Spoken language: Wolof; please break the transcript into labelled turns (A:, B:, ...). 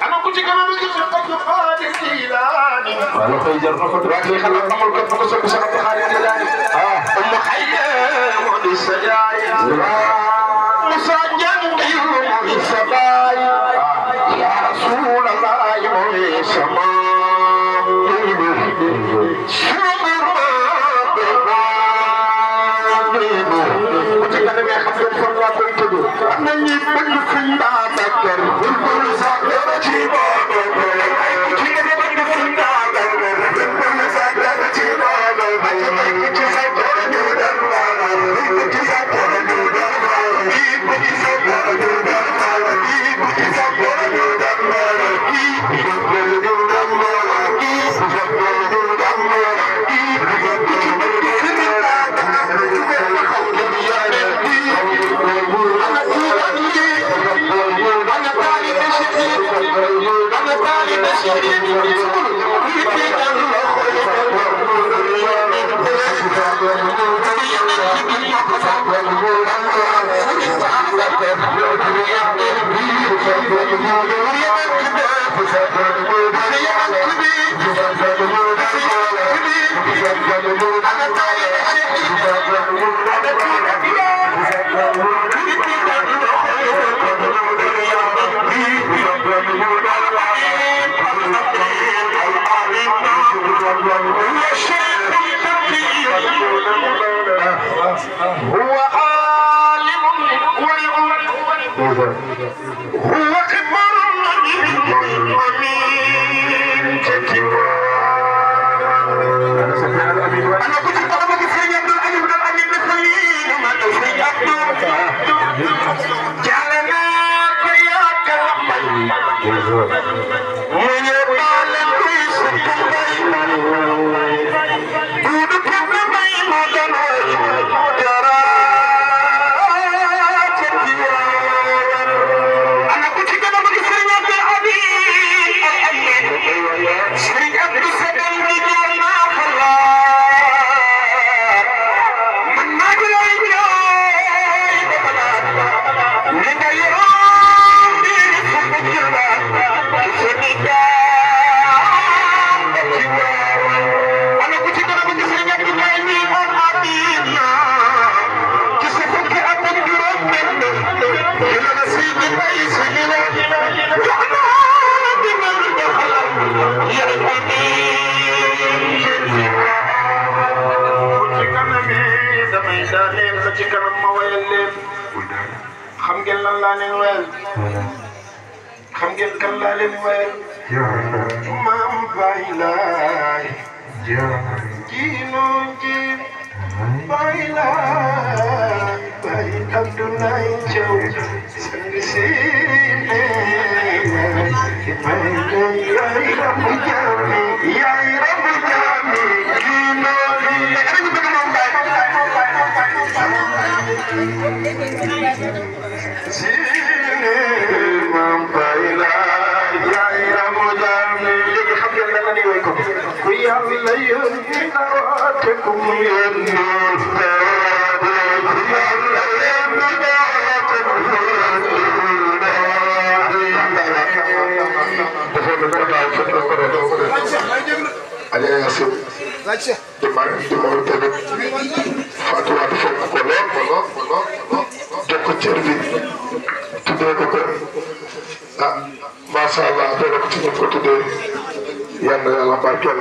A: أنا كنت كمان بجيب القلب خالد الجيلاني أنا خير رفض راكي خلق أمر قد بقصر بسرعة خالد الجيلاني أم حيام للسجاي مسجن بيوم السباي يا رسول الله مولي سماء شمر كنت كمان بجيب فرلا كنت أنا يبن في بابكر هو عالم هو كبر ومين كتبر أنا كنت طلبك في يد العلم والعلم مثلين وما تفري أبدو جعلناك يا كرم ويبال الكيس الكبير دودك النبي مدنوش xam ngeen lan laa leen weel xam ngeen kan laa leen weel maam Baay Laay jiinoo jiin Baay Laay Baay Abdoulaye Thiaw sang siine Baay Laay yaay rabu jaami jiinoo jiin Maam Baay Laay yaay ramu jaami léegi xam ngeen lan la ñuy woy ko ku Yàlla yónni na waate ku mu yónni Aliou Yassine di ma tamit Fatou Wade fonk ko lool jox ko cër bi tuddee ko ko macha allah doole ko ci ñu ko tuddee yal na yàlla barkeel